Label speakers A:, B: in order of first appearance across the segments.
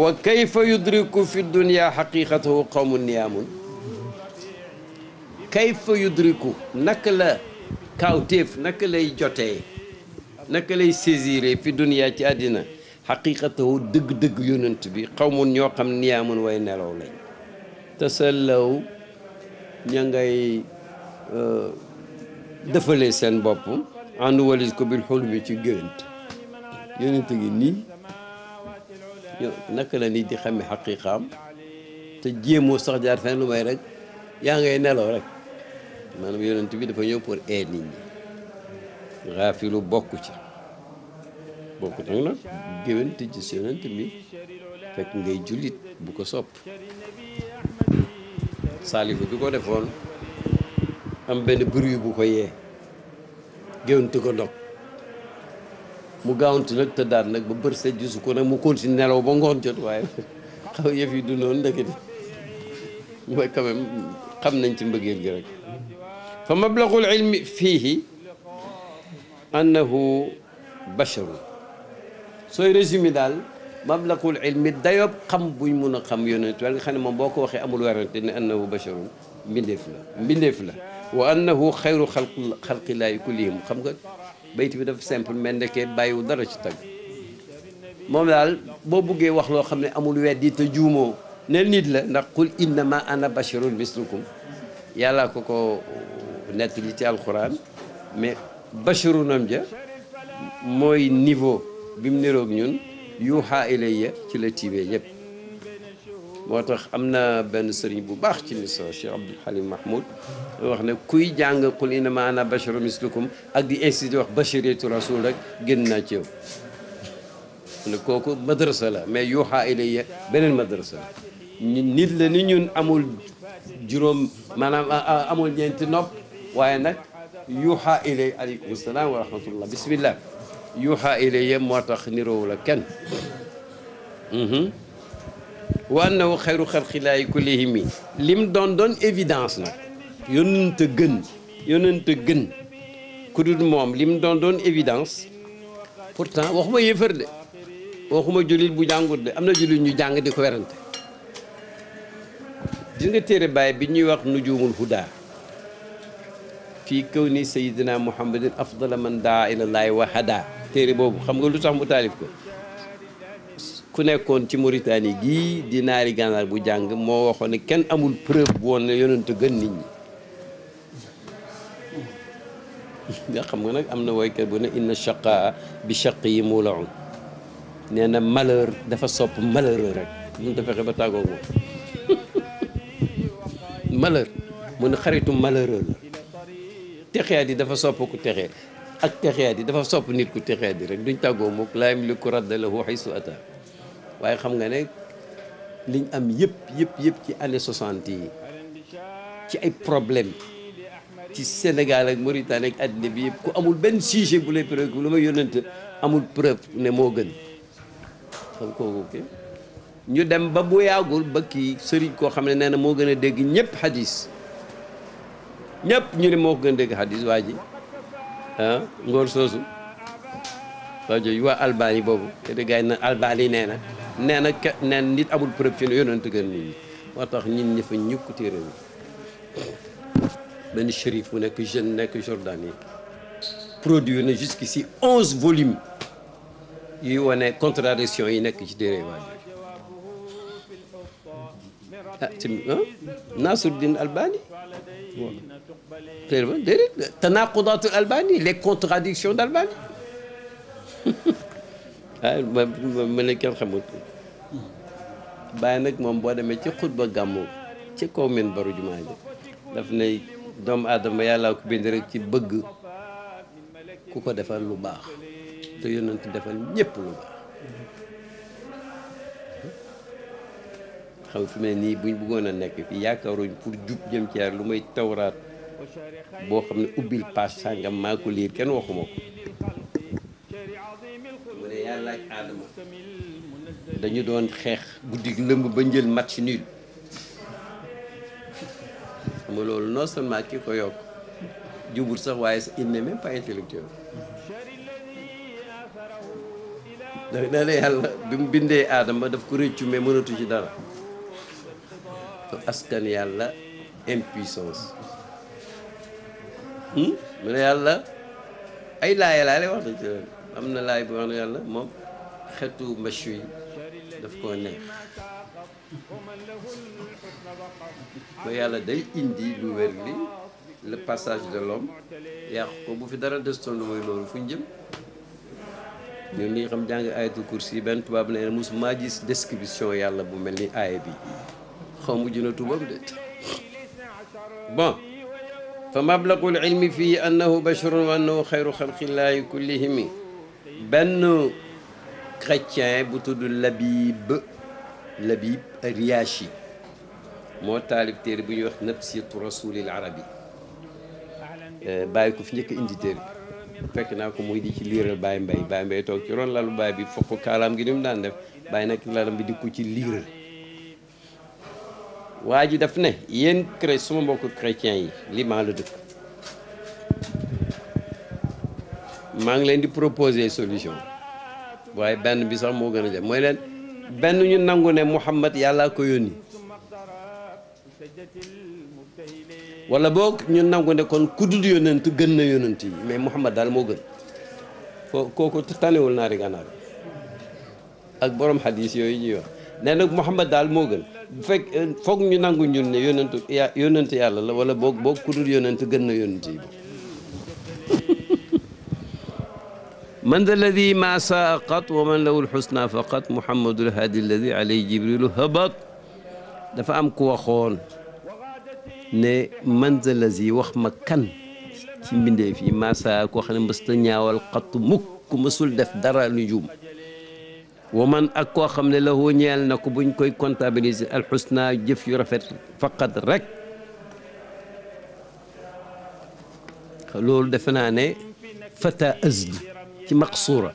A: wa kayfa yudriku fi dunya xaqiqatahu qawmun niyaamun kayfa yudriku naka la kawtéef naka lay jotee naka lay saisir fi dunya ci àddina xaqiqatahu dëgg-dëgg yonent bi qawmun ñoo xam niyaamun way nelaw lañ tasallaw ña ngay defalee seen bopp àndu walis ko bil xulmi ci géwént yonent gi nii naka la nit di xame xaqiqaam te jéemoo sax jaar fenn lu may rek yaa ngay nelaw rek maanaam yonent bi dafa ñëw pour aide nit ñi xaafilu bokku ci nag géwént ci yonent bi fekk ngay jullit bu ko sopp saalifu bi ko defoon am benn bruit bu ko yee géwénte ko ndog mu gaawantu nag tëddaat nag ba bër set gisu ko nag mu continue nelaw ba ngoon jot waaye xaw yëf yi du noonu ndekete mooy quand même xam nañ ci mbëggeel gi rek fa mablagul ilmi fiihi annahu basharun sooy résumé daal mablagul ilmi dayob xam buñ mun a xam yonent wala nga xam ne moom boo ko waxee amul werante ne annahu basharun mbindeef la wa annahu xayru xalqillaahi kullihim xam nga bayt bi dafa simple mais ndekee bàyyiwu dara ci tagg moom daal boo buggee wax loo xam ne amul weddi te juumoo ne nit la ndax qul innama ana basharun mislukum yàlla ko nettali ci alquran mais basharunam ja mooy niveau bi mu niroog ñun yuuxa ilayya ci la tiibee yëpp moo tax am na benn sëriñ bu baax ci Misra Cheikh Abdul Halim Mahmoud wax ne kuy jàng qul innama ana basharun mislukum ak di insisté wax bashariatu rasul rek génn naa ci yow ne kooku madrasa la mais yuuxa ilayya beneen madrasa la nit la ni ñun amul juróom maanaam amul ñeenti nopp waaye nag yuuxa ilay aleykum salaam wa rahmatullah bismillah yuuxa ilayya moo tax niroowu la kenn wa annahu xayru xalqillaahi kullihim lim doon évidence nag yonent gën ku dul moom lim doon évidence pourtant waxuma yéefar de waxuma jullit bu jàngut de am na jullit ñu jàng di ko werante gis nga téere Baay bi ñuy wax nujumul huda fii kaw ni sayidina muhammadin afdala man daa ilallaahi wa hada téere boobu xam nga lu tax mu taalif ko ku nekkoon ci Mauritanie gii di naari gànnaar bu jàng moo waxoon ne kenn amul preuve bu woon ne yonent gën nit ñi nga xam nga nag am na woykat bu ne inna shaqaa bi shaq yi mulaun nee na malheur dafa sopp malheureux rek mun ta fexe ba tàggoog moom malheur mu ne xaritu malheureux la texeat yi dafa sopp ku texee ak texeat yi dafa sopp nit ku texeat yi rek duñ tàggoo mukk laa yamliku radda lahu haysu ata waaye xam nga ne liñ am yëpp ci année 60 yi ci ay problème ci Sénégal ak Mauritanie ak àddina bi yëpp ku amul benn sujet bu lay préoccupé lu ma yónnante amul preuve ne moo gën xam kooku ke ñu dem ba bu yàggul ba kii sëriñ koo xam ne nee na moo gën a dégg ñëpp xadis ñëpp ñu ne moo ko gën a dégg xadis waa ji ngóor soosu waa jooju waa Albani boobu te de gars yi na Albani nee na nit amul preuve fi ne yonent gën nit ñi moo tax ñun ñi fa ñukk téere bi benn shérif bu nekk jeune nekk Jordanie produire na jusqu'ici 11 volumes yuy wane contradiction yi nekk ci téere waa jooju Nasruddin Albani téere ba déedéet tanaqudatul Albani les contradictions d'Albani ma ne kenn xamut bàyyi nag moom boo demee ci xutba gàmmu ci kaw men baru jumaa ji daf ne doomu aadama yàlla ko bind rek ci bëgg ku ko defal lu baax te yonent defal ñëpp lu baax xam fi mu ne nii buñ bëggoon a nekk fi yaakaaruñ pour jub jëm ci yàlla lu may tawraat boo xam ne ubbil page sàngam maa ko liir kenn waxuma ko mu ne yàlla ak aadama dañu doon xeex guddi lëmb ba njël match nul xam nga loolu non seulement ki ko yokk jubul sax waaye il n'est même pas intellectuel ndax nee na yàlla bi mu bindee aadama daf ko rëccu mais mënatu ci dara askan yàlla impuissance mu ne yàlla ay laaya laa lay wax na ci am na laay bu wax ne yàlla moom xetu machu yi daf koo neex ba yàlla day indi lu wér li le passage de l'homme yàq ko bu fi dara destoon lu mooy loolu fu ñu jëm ñun li xam jàng ayatul kursi benn tubaab ne mosu maa gis description yàlla bu mel ni aaya bi xaw mujj na tubaab de bon fa mablagul ilmi fii annahu basharun wa annahu xayru xalqillaahi kullihimi benn chrétien bu tudd Labib Riyachi moo taalif téere bu ñuy wax nafsiyatu rasulil arabi bàyyi ko fi njëkk a indi téere fekk naa ko muy di ci liiral Baye Mbaye toog ci ron lalu Baye bi fokk kaalaam gi ni mu daan def Baye nag lalam bi di ko ci liiral waa ji daf ne yéen suma mbokku chrétien yi Liban la dëkk maa ngi leen di proposer solution waaye benn bi sax moo gën a jëm mooy leen benn ñu nangu ne Muhammad yàllaa ko yónni wala boog ñu nangu ne kon ku dul yónent gën na yónent yi mais Muhammad daal moo gën kooku tanewul naari gànnaar ak borom xadis yooyu ñuy wax nee nag Muhammad daal moo gën bu fekk foog ñu nangu ñun ne yónent yàlla la wala boog ku dul yónent gën na yónent yi man da alladi ma saa qat wa man lahu lxusna faqat Muhammadul hadi alladi alayhi jibrilu habat dafa am ku waxoon ne man da lazi wax ma kan ci mbindeef yi ma saa koo xam ne mësta ñaawal xattu mukk mësul def dara lu juum wa man ak koo xam ne lahu ñeel na ko buñ koy comptabiliser alxusna jëf yu rafet faqat rek loolu defe naa ne fata azd ci maqsuura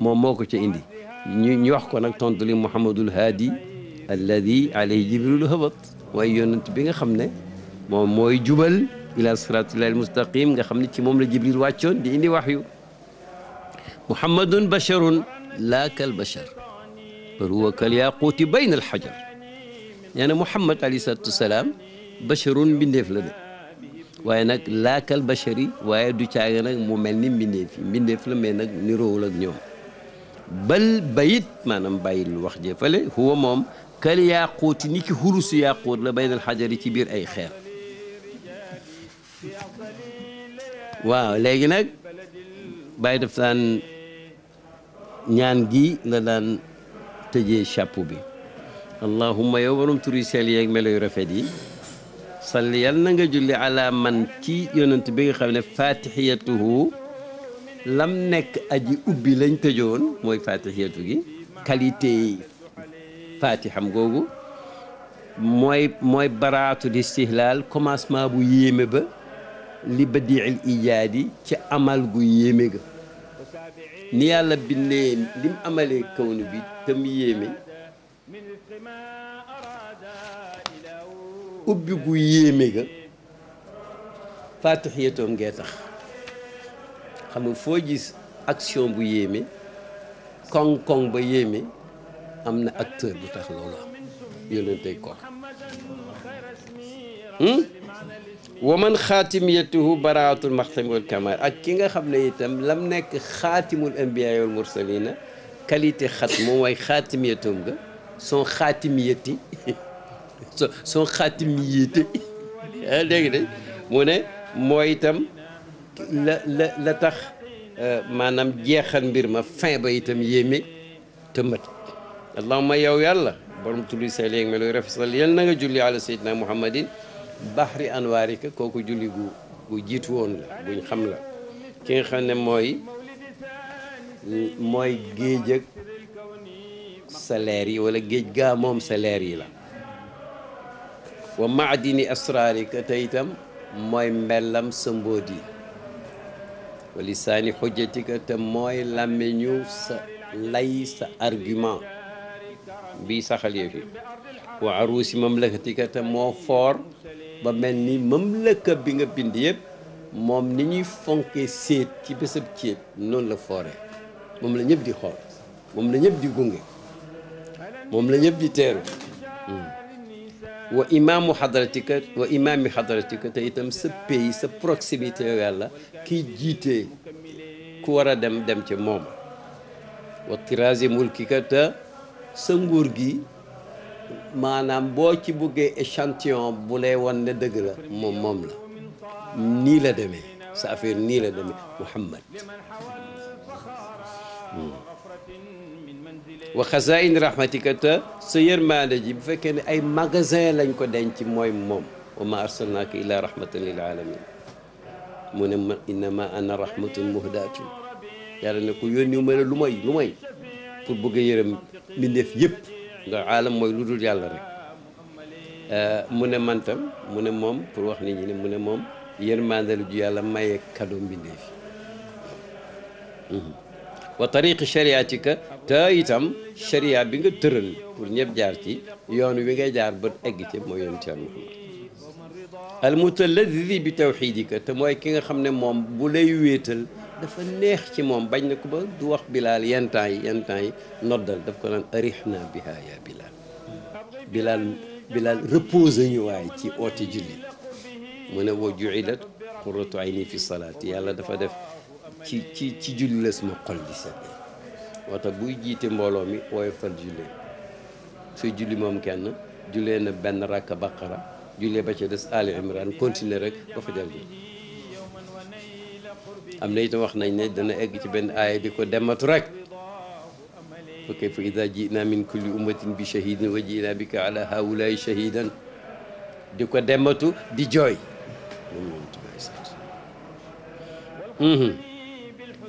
A: moom moo ko ca indi ñu wax ko nag tontu li Muhammadul Haadi alladi alayhi jibrilu habat waaye yonent bi nga xam ne moom mooy jubal ila siratillahi almustaqim nga xam ne ci moom la jibril wàccoon di indi waxyu Muhammadun basharun laa kal bashar bal huwa kal yaquuti bayna alxajar nee na Muhammad alayhi salaatu wasalaam basharun mbindeef la de waaye nag laakal bashari waaye du caaga nag mu mel ni mbindeef yi mbindeef la mais nag niroowul ak ñoom bal bayit maanaam bàyyil wax jëfale huwa moom kal yaaquuti ni ki xurusu yaaquut la baynal xajari ci biir ay xeer waaw léegi nag bàyyi daf daan ñaan gi la daan tëjee chapeau bi allahumma yow borom turi seel yeeg melo yu rafet yi salli yal na nga julli ala man ci yonent bi nga xam ne fatixiyatuhu lam nekk aji ubbi lañ tëjoon mooy fatixiyatu gi qualité fatixam googu mooy baraatul istihlaal commencement bu yéeme ba li badiil ijaadi ci amal gu yéeme ga ni yàlla bindee lim amalee kawnu bi te mu yéeme ubbi gu yéeme ga fatixiyatoom ngee tax xam nga foo gis action bu yéeme koŋ-koŋ ba yéeme am na acteur bu tax loolu am yónnentey ko wa man xaatimiyatuhu baraatul maxtami wal kamal ak ki nga xam ne itam lam nekk xaatimul anbiya wal mursalina qualité xat moom mooy xaatimiyatoom ga son xaatimiyati son xaatimiyete dégg de mu ne mooy itam la tax maanaam jeexal mbir ma fin ba itam yéeme te mat allahumma yow yàlla borom tulli say léegi me loy rafetal yal na nga julli ala sayyidina muhammadin bahri anwarika kooku julli gu jiitu woon la buñ xam la ki nga xam ne mooy géej ak salaire yi wala géej gaa moom salaire yi la wa maadini asrarika te itam mooy mbellam sa mbóot yi wa lisaani xujjatika te mooy làmmiñu sa lay sa argument bii saxal yëfi wa arusi mamlakatika te moo foor ba mel ni mamlaka bi nga bind yëpp moom ni ñuy fonkee séet ci bésab céet noonu la foore moom la ñëpp di xool moom la ñëpp di gunge moom la ñëpp di teeru wa imaamu xadratika wa imaami xadratika te itam sa pays sa proximité yow yàlla kiy jiitee ku war a dem ca moom wa tiraasi mulkika te sa nguur gi maanaam boo ci buggee échantillon bu lay wan ne dëgg la moom la nii la demee sa affaire nii la demee Muhammad wa xazain rahmatika te sa yërmaande ji bu fekkee ne ay magasin lañ ko denc mooy moom wa ma arsalnaaka illa rahmatan lil alamin mu ne ma innama ana rahmatun muhdatun yàlla ne ko yónni ma la lu may pour bëgg a yërëm mbindeef yëpp nga aalam mooy lu dul yàlla rek mu ne mantam mu ne moom pour wax nit ñi ne mu ne moom yërmaande lu ju yàlla maye cadeau mbindeef yi wa tariqi shariatika te itam sharia bi nga tëral pour ñëpp jaar ci yoon wi ngay jaar ba egg ci mooy yoon ci Muhammad al mutalladdi bi tawxidika te mooy ki nga xam ne moom bu lay wéetal dafa neex ci moom bañ na ko ba du wax Bilal yenn temps yi noddal daf ko naan arihna biha ya Bilal repose ñu waaye ci oote julli mu ne wa ju'ilat qurratu ayni fi salaati yàlla dafa def ci julli la sama xol di set wata buy jiite mbooloo mi wooy fal jullee suy julli moom kenn jullee na benn rakka baqara jullee ba ca des Ali Imran continuer rek ba fa del am na itam wax nañ ne dana egg ci benn aaya di ko dematu rek fa kayfa idaa ji'naa min kulli ummatin bi shahidin wa ji'naa bika ala haulaai shahidan di ko dematu di jooy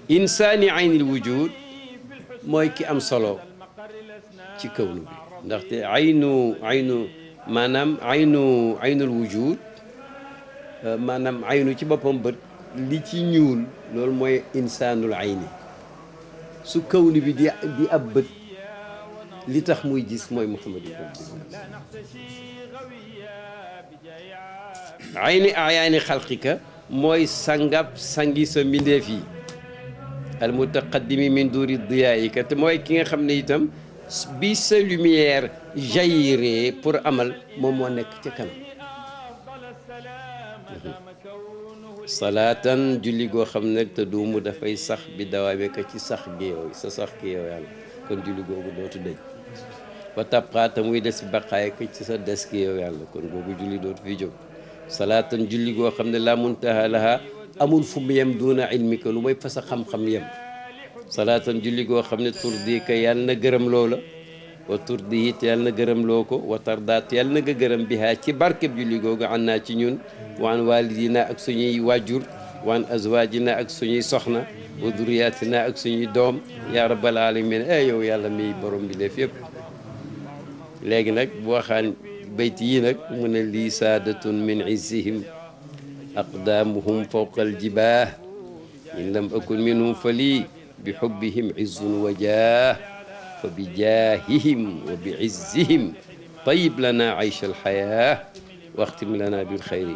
A: insaani aynil wujud mooy ki am solo ci kawnu bi ndaxte aynul wujud maanaam aynu ci boppam bët li ci ñuul loolu mooy insaanul ayni su kawnu bi di ab bët li tax muy gis mooy Muhammadu ayni ayaani xalqika mooy sangi sa mbindeef yi al mutaqaddimi min duuri diyaayika te mooy ki nga xam ne itam bi sa lumière jailliree pour amal moom moo nekk ca kanam salaatan julli goo xam ne te duumu dafay sax bi dawaame ka ci sax gi yow sa sax gi yow yàlla kon julli googu dootu dëj wa tabqaata muy des baqaay ka ci sa des gi yow yàlla kon googu julli dootu fi jóg salaatan julli goo xam ne la muntaha laha amul fu mu yem duuna ilmika lu mooy fa sa xam-xam yem salaatan julli goo xam ne turdi ka yàlla na gërëm loola wa turdi it yàlla na gërëm loo ko wa tardaat yàlla na nga gërëm bihaa ci barkeb julli googu an naa ci ñun wa an walidina ak suñuy wàjjur wa an azwajina ak suñuy soxna wa duriyatina ak suñuy doom ya rabbal alamin yow yàlla mi borom bi def yëpp léegi nag bu waxaan bayt yi nag mu ne lii saadatun min izzihim aqdaamuhum fawqa aljibah in lam akun minhum fa lii bi xubbihim izzun wa jaah fa bi jaahihim wa bi izzihim tayib lana aycha alxayaa waxtim lana bilxayri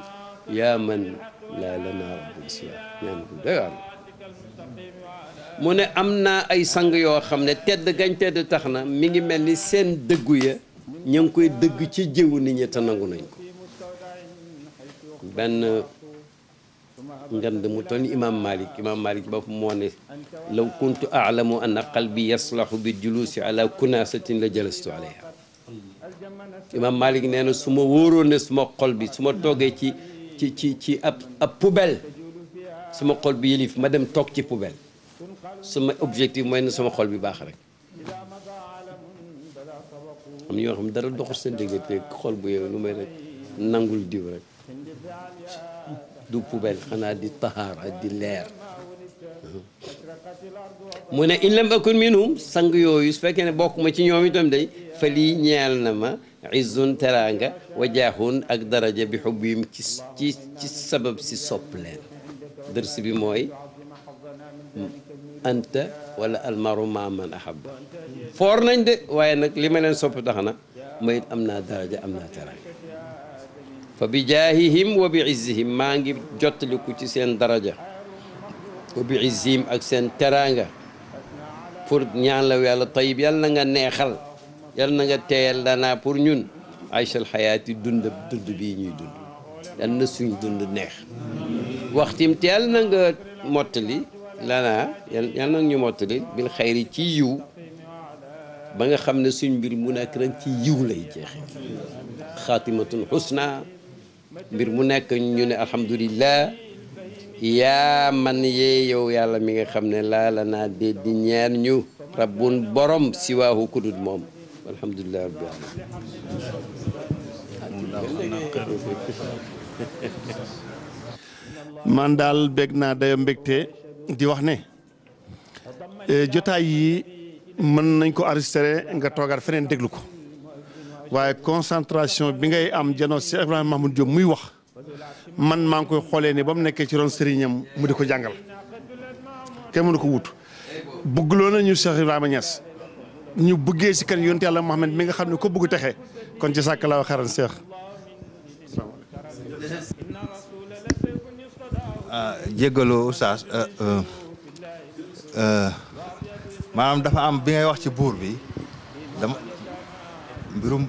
A: yaa man laa lana rabbul siwa ñaan ko doy mu ne am naa ay sang yoo xam ne tedd gañ tedd tax na mi ngi mel ni seen dëggu ya ñu ngi koy dëgg ci jëwu nit ñi te nangu nañ ko benn ngand mu toll ni imam malik bopp moo ne law kuntu aalamu anna qalbi yaslahu bi julusi ala kunasatin la jalastu alayha imam malik nee na su ma wóoroon ne suma xol bi su ma toogee ci ab poubelle suma xol bi yëlif ma dem toog ci poubelle suma objectif mooy ne sama xol bi baax rek am ñoo xam dara doxul seen diggante xol bu yow lu may rek nangul diw rek du poubelle xanaa di tahaara di leer mu ne in lam akun minhum sang yooyu su fekkee ne bokk ma ci ñoom itam day fa lii ñeel na ma izzun teraanga wa jaaxun ak daraja bi xubbihim ci sabab si sopp leen dërs bi mooy anta wala almaru ma man ahabba foor nañ de waaye nag li ma leen sopp tax na ma it am naa daraja am naa teraanga fa bi jaahihim wa bi izzihim maa ngi jottaliku ci seen daraja wa bi izzihim ak seen teraanga pour ñaan la yàlla tayib yàlla na nga neexal yàlla na nga teeyal danaa pour ñun aysal xayaati dund bii ñuy dund yàlla na suñ dund neex waxtim te yàlla na nga mottali lanaa yàlla na ñu mottali bil xayri ci yiw ba nga xam ne suñ mbir mu nekk rek ci yiw lay jeexe xaatimatun xusna mbir mu nekk ñu ne alhamdulillah yaa man yee yow yàlla mi nga xam ne laa la naa dee di ñeen ñu rabbun borom siwaahu kudut moom alhamdulilah rabbil alamin
B: man daal bég naa dayo mbégte di wax ne jotaay yi mën nañ ko enregistré nga toogaat feneen déglu ko waaye concentration bi ngay am janoo Cheikh Ibrahima Mahmoud Diop muy wax man maa ngi koy xoolee ne ba mu nekkee ci ron sëriñam mu di ko jàngal kenn mënu ko wut bëggloo na ñu Cheikh Ibrahima Niass ñu bëggee si kan yonent yàlla Muhammad mi nga xam ne ko bëgg texe kon ci sàkk laa xaran Cheikh
C: jéggalu oustaz maanaam dafa am bi ngay wax ci buur bi dama mbirum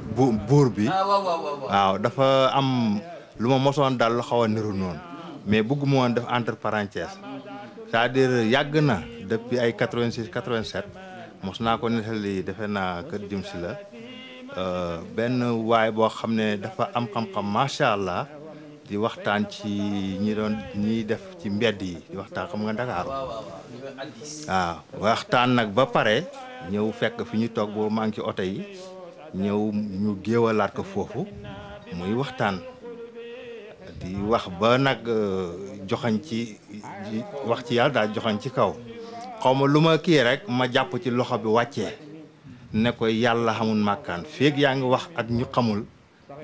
C: buur bi waaw dafa am lu ma mosoon daal lu xaw a niru noonu mais bëgguma woon def entre parenthèses c'est-à-dire yàgg na depuis ay 86 87 mos naa ko nettali defe naa kër jëm si la benn waay boo xam ne dafa am xam-xam macha allah di waxtaan ci ñiy def ci mbedd yi di waxtaan xam nga Ndakaaru waaw waxtaan nag ba pare ñëw fekk fi ñu toog boo maa ngi ci oto yi ñëw ñu géewalaat ko foofu muy waxtaan di wax ba nag joxañ ci wax ci yàlla daal joxañ ci kaw xaw ma lu ma kii rek ma jàpp ci loxo bi wàccee ne ko yàlla xamul màkkaan feeg yaa ngi wax ak ñu xamul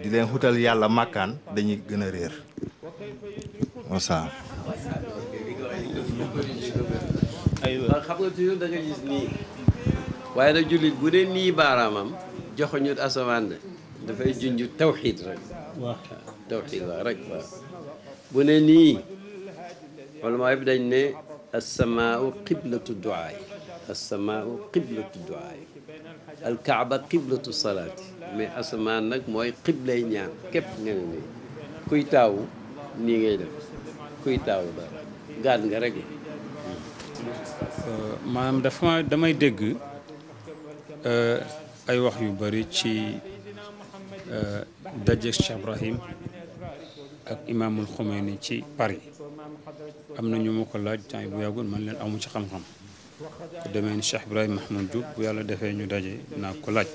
C: di leen xutal yàlla màkkaan dañuy gën a réer wasalaam.
A: waaw xam nga toujours da nga gis nii waaye nag jullit bu dee nii baaraamam joxoñut asamaan de dafay junj tawxiid rek waaw tawxiid waaw rek waaw bu ne nii wala bi dañ ne assamaau qiblatu duaay assamaau qiblatu duaay alkaaba qiblatu salaati mais asamaan nag mooy qiblay ñaan képp nga ne nii kuy taawu nii ngay def kuy taawu dara gaat nga rek
D: maanaam damay dégg ay wax yu bari ci daje Cheikh Ibrahim ak imaamul Khomeini ci Paris am na ñu ma ko laaj temps bu yàggul man leen amu ci xam-xam ku demee ni Cheikh Ibrahim Mahmoud Diop bu yàlla defee ñu daje naa ko laaj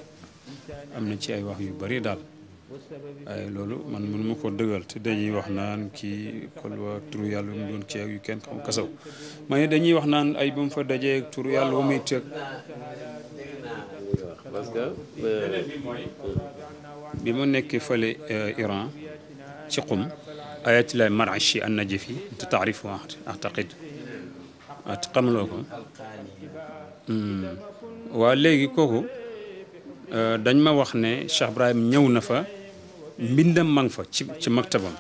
D: am na ci ay wax yu bari daal waaye loolu man mënuma ko dëggal te dañuy wax naan kii xol waa turu yàlla mu doon kii ak yu kenn xam kasaw ma ne dañuy wax naan ay bu mu fa dajee turu yàlla ba muy teg
A: parce que
D: bi ma nekkee fële Iran ci Qum ayatullah Mar'ashi an-Najafi te taarifu a'taqid xamloo ko waa léegi kooku dañ ma wax ne Cheikh Ibrahim ñëw na fa mbindam ma nga fa ci maktabam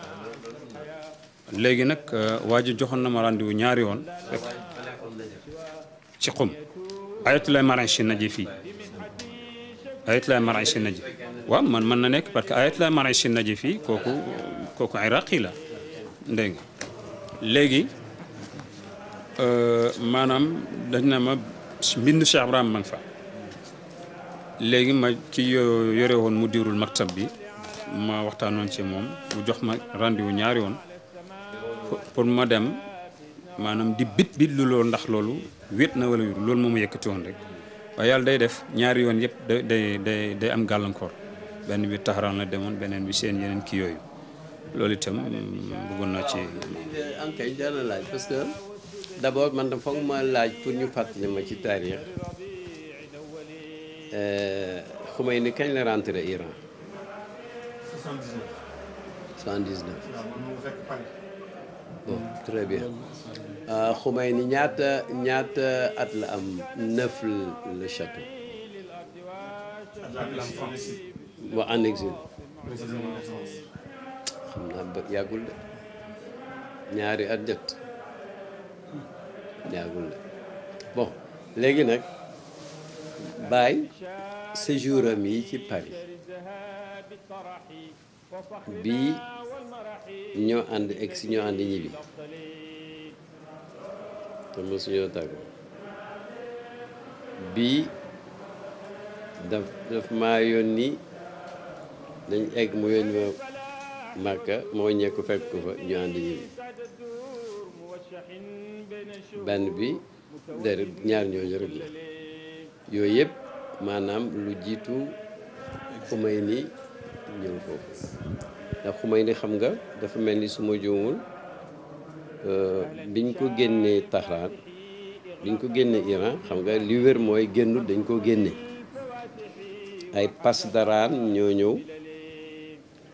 D: léegi nag waa ji joxoon na ma rendez-vous ñaari yoon rek ci Qum ayatullah Mar'ashi an-Najafi ayatullah Mar'ashi an-Najafi waaw man mën na nekk parce que ayatullah Mar'ashi an-Najafi kooku iraqi la dégg nga léegi maanaam dañ na ma mbindu Cheikh Ibrahim ma nga fa léegi ma ci yore woon mu diirul maktab bi ma waxtaanoon ci moom mu jox ma rendez-vous ñaari yoon pour ma dem maanaam di bit lu loolu ndax loolu wét na wala wér loolu moo ma yëkkati woon rek waaye yàlla day def ñaari yoon yëpp day am gàllankoor benn bi Taxaraan la demoon beneen bi seen yeneen kii yooyu loolu itam bëggoon naa ci.
A: ankay dana laaj parce que d'abord man da foog ma laaj pour ñu fàttali ma ci taarix Khomeini kañ la rentré Iran 79 bon très bien Khomeini ñaata at la am 9 le château wa en exil xam naa ba yàggul de ñaari at jot yàggul de bon léegi nag Baye séjour am yi ci Paris bi ñoo ànd egg si ñoo ànd ñibbi te mosuñoo tàggu bii daf maa yónni dañ egg mu yónni ma Màkka moo ñekku fekk ko fa ñu ànd ñibbi benn bi déedéet ñaar ñooñu rek la yooyu yëpp maanaam lu jiitu Xumayni ñëw foofu ndax Xumayni xam nga dafa mel ni suma juumul biñ ko génnee Tahraan biñ ko génnee Iran xam nga li wér mooy génnul dañ ko génne ay Pasdaran ñoo ñëw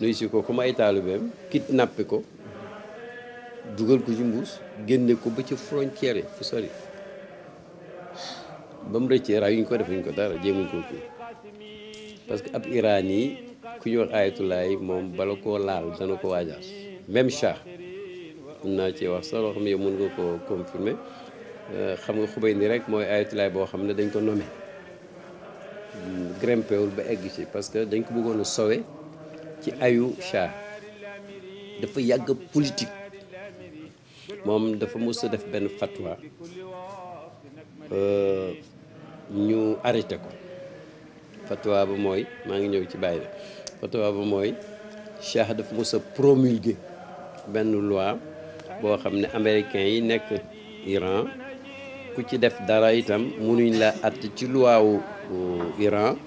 A: nuy si ko comme ay taalibeem kidnappé ko dugal ko ci mbuus génne ko ba ci frontière yi fu sori ba mu rëccee rayuñ ko defuñ ko dara jéemuñ ko kii parce que ab Iran yi ku ñu wax Ayatollah yi moom bala koo laal dana ko waajaas même Shah mun naa ci wax sax loo xam ne yow mun nga ko confirmer xam nga Khomeini rek mooy Ayatollah boo xam ne dañ ko nommé grimpé wul ba egg ci parce que dañ ko bëggoon a sowe ci ayu Shah dafa yàgg politique moom dafa mës a def benn fatwa ñu arrêté ko fatwa ba mooy maa ngi ñëw ci bàyyi fatwa ba mooy Shah dafa mës a promulguer benn loi boo xam ne américains yi nekk Iran ku ci def dara itam mënuñ la àtte ci loi wu Iran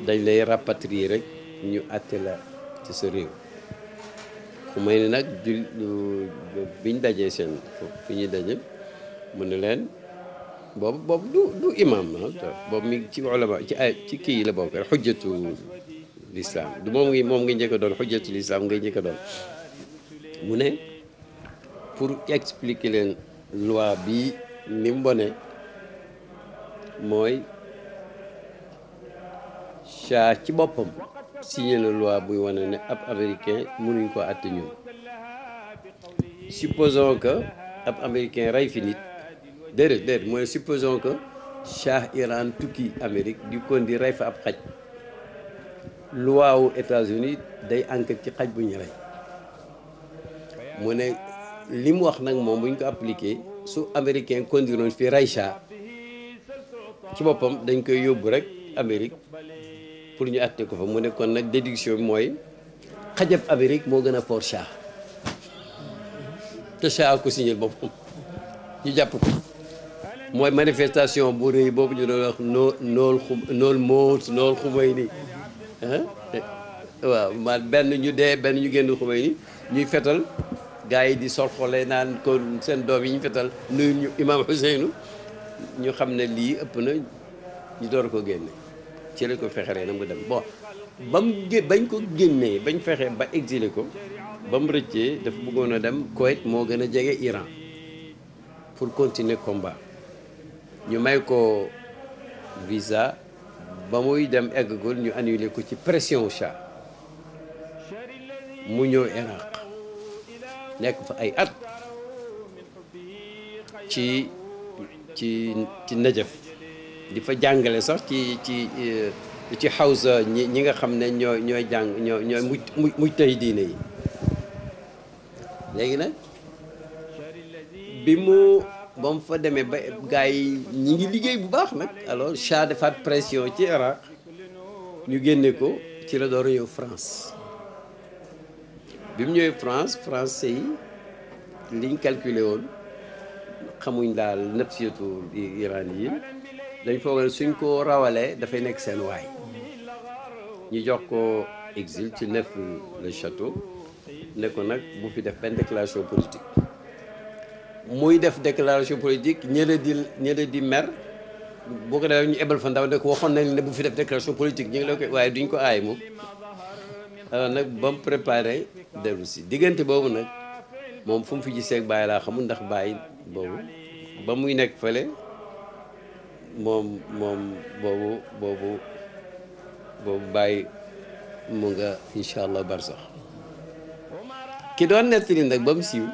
A: dañ lay rapatrier rek ñu àtte la ci sa réew Khomeini nag biñ dajee seen foofu fi ñuy daje mu ne leen boobu du imam boobu mi ci ulama ci kii yi la bokk rek xujjatu l'islam du moom ngi njëkk a doon xujjatu l'islam ngay njëkk a doon mu ne pour expliquer leen loi bi ni mu bone mooy Shah ci boppam signé na loi buy wane ne ab américain mënuñ ko àtte ñun supposons que ab américain rey fi nit déedéet mooy supposons que Shah Iran tukki Amérique di kon di rey fa ab xaj loi wu États-Unis day enquête ci xaj bu ñu rey mu ne li mu wax nag moom bu ñu ko appliqué su américain conduiroon fi rey Shah ci boppam dañ koy yóbbu rek Amérique pour ñu àtte ko fa mu ne kon nag déduction bi mooy xajab Amérique moo gën a fort Shah te Shah ko signé boppam ñu jàpp ko mooy manifestation bu rëy boobu ñu doon wax nool Khomeini waaw man benn ñu dee benn ñu génn Khomeini ñuy fetal gars yi di sol xoolee naan ko seen doom yi ñu fetal nuyu ñu imam Ousseynou ñu xam ne lii ëpp na ñu door ko génne ci la ko fexeree na mu dem bon bañ ko génnee bañ fexee ba exilé ko ba mu rëccee dafa bëggoon a dem Koweït moo gën a jege Iran pour continuer combat ñu may ko visa ba muy dem eggagul ñu annulé ko ci pression Shah mu ñëw Irak nekk fa ay at ci Najaf di fa jàngale sax ci Hawza ñi nga xam ne ñooy jàng ñooy mujtahid diine yi léegi nag ba mu fa demee ba gars yi ñi ngi liggéey bu baax nag alors Shah defaat pression ci Irak ñu génne ko ci la door a ñëw France bi mu ñëwee français yi liñ calculé woon xamuñ daal nafsiyatu Iran yi dañ foog ne suñ ko rawalee dafay nekk seen waay ñu jox ko exil ci neuf le château ne ko nag bu fi def benn déclaration politique muy def déclaration politique ñële di mer boo ko defee ñu ebal fa ndaw ne ko waxoon nañ ne bu fi def déclaration politique ñu ngi la koy waaye duñ ko aay moom alors nag ba mu préparé dellu si diggante boobu nag moom fu mu fi gisee ak Baye laa xamul ndax Baye boobu ba muy nekk fële moom boobu Baye mu nga incha allah barsax ki doon nettali nag ba mu siiw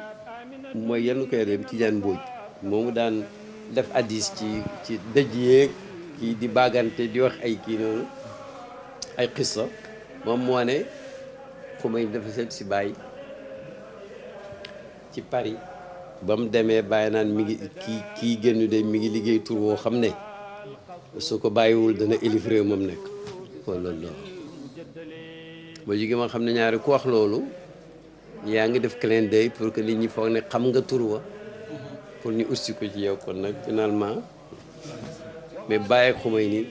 A: mooy yenn koy dem Tijaan Mbooj moomu daan def addis ci dëj yeeg kii di baagante di wax ay kii noonu ay xissa moom moo ne Khomeini dafa seet si Baye ci Paris ba mu demee Baye naan mi ngi kii génn de mi ngi liggéey tur woo xam ne su ko bàyyiwul dana élif réew moom nekk loolu ba jógee ma xam ne ñaari ku wax loolu yaa ngi def clin d'œil pour que nit ñi foog ne xam nga tur wa pour ñu ursi ko ci yow kon nag finalement mais Baye Khomeini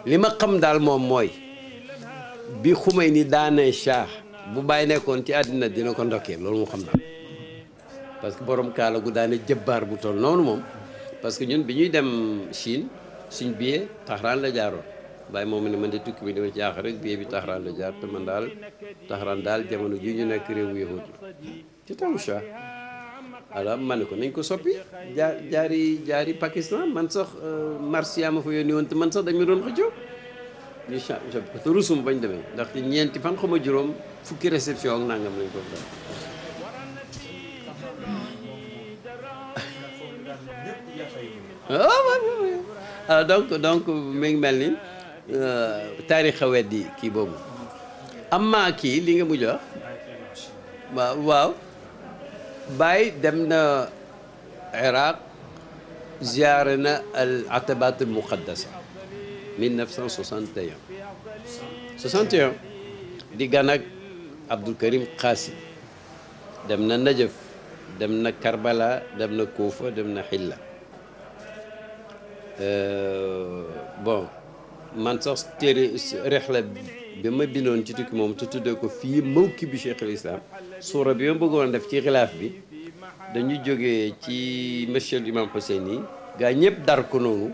A: li ma xam daal moom mooy bi Khomeini daanee Shah bu Baye nekkoon ci àddina dina ko ndokkee loolu mu xam naa parce que borom kaala gu daane jëbbaar bu toll noonu moom parce que ñun bi ñuy dem Chine suñ billet Taxraan la jaaroon Baye moom ne man de tukki bi dama jaax rek billet bi Taxraan la jaar te man daal Taxraan daal jamono ji ñu nekk réewu yahut ci tamu Shah alors ma ne ko nañ ko soppi jaari Pakistan man sax Marsia ma fa yónni woon te man sax dañu doon xëccoo ñu changé te rusum bañ demee ndaxte ñeenti fan xama juróom fukki réception ak nangam lañ ko def donc mi ngi mel ni taarixa weddi kii boobu amma kii li nga mujj wax waaw Baye dem na Iraq ziyaare na al atabat al muqaddasa 1961 di gan ak Abdul Karim Qasim dem na Najaf dem na Karbala dem na Kufa dem na Hilla bon man sax téere rexla bi ma bindoon ci tukki moom te tuddee ko fii mawkibu Cheikh al Islam suura bi ma bëggoon def ci xilaaf bi dañu jógee ci monsieur Imam Hussein yi gaa ñëpp dar ko noonu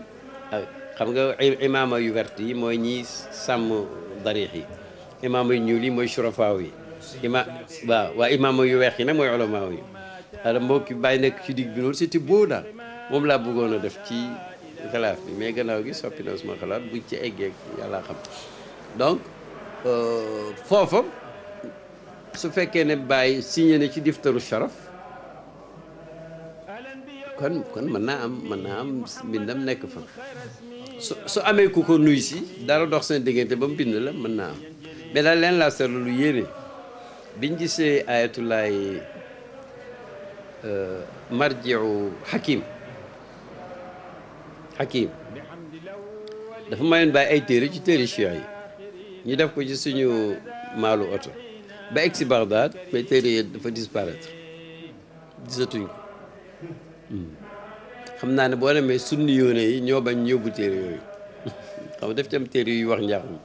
A: xam nga imaama yu vert yi mooy ñi sàmm darix yi imaama yu ñuul yi mooy surafaaw yi waa imaama yu weex yi nag mooy ulamaaw yi alors mbokki bàyyi nekk ci digg bi noonu c'était beau daal moom laa bëggoon a def ci xilaaf bi mais gannaaw gi soppi na suma xalaat buñ ci eggee yàlla xam donc foofa su fekkee ne Baye signé na ci diftaru sharaf kon mën naa am mbindam nekk fa su amee ku ko nuy si dara dox seen diggante ba mu bind la mën naa am mais daal leen laa seetlu lu yéene biñ gisee ayatullaay marjiu Hakim dafa mayoon Baye ay téere ci téere Cheikh yi ñu def ko ci suñu maalu oto ba egg si Bagdad mais téere yi dafa disparaître gisatuñ ko xam naa ne boo demee sunni yoone yi ñoo bañ yóbbu téere yooyu xam def ci am téere yu wax njaaxum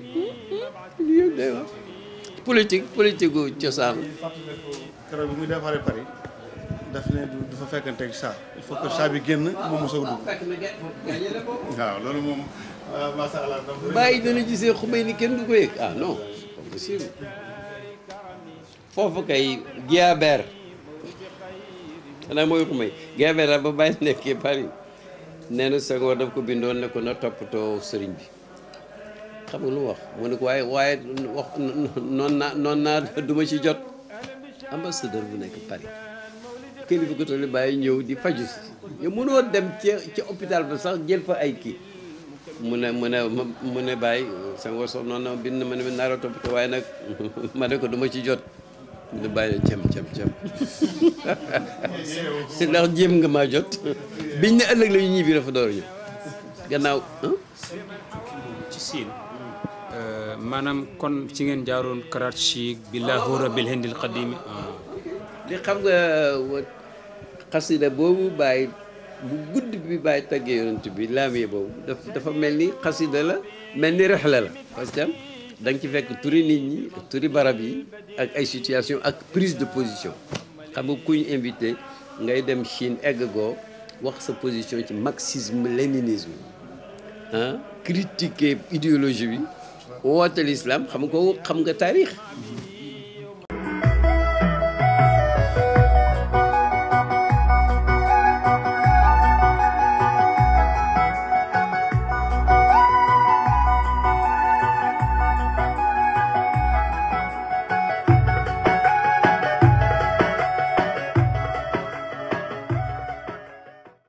A: yëpp day wax politique gu cosaan
B: keroog bi muy defaree Paris daf ne du fa fekkanteeg saa il faut que saa bi génn moom mu soog a dugg waaw loolu moom macha allah.
A: Baye dana gisee Khomeini kenn du ko yëg non possible foofu kay Guiabert xanaa mooy Khomeini Guiabert la ba Baye nekkee Paris nee na Senghor daf ko bindoon ne ko na toppatoo sëriñ bi xam nga lu wax mu ne ko waaye wax noon naa duma ci jot ambassadeur bu nekk Paris kilifa ko tolli Baye ñëw di faju si yow mënoo dem ci hôpital ba sax jël fa ay kii mu ne Baye Senghor sox noonu na bind ma ne naa la toppatoo waaye nag ma ne ko duma ci jot mu ne Baye cem ndax jéem nga maa jot biñ ne ëllëg la ñu ñibbi dafa door ñëw gannaaw
D: ci siin maanaam kon ci ngeen jaaroon Karachi billahu rabbil hindil qadimi
A: li xam nga xasida boobu Baye bu gudd bi Baye taggee yonent bi laamee boobu dafa mel ni xasida la mel ni rexla la parce que da nga ci fekk turi nit ñi turi barab yi ak ay situation ak prise de position xam nga kuñ invité ngay dem Chine egg goo wax sa position ci marxisme léninisme critiquer idéologie bi woote l'islam xam nga taarix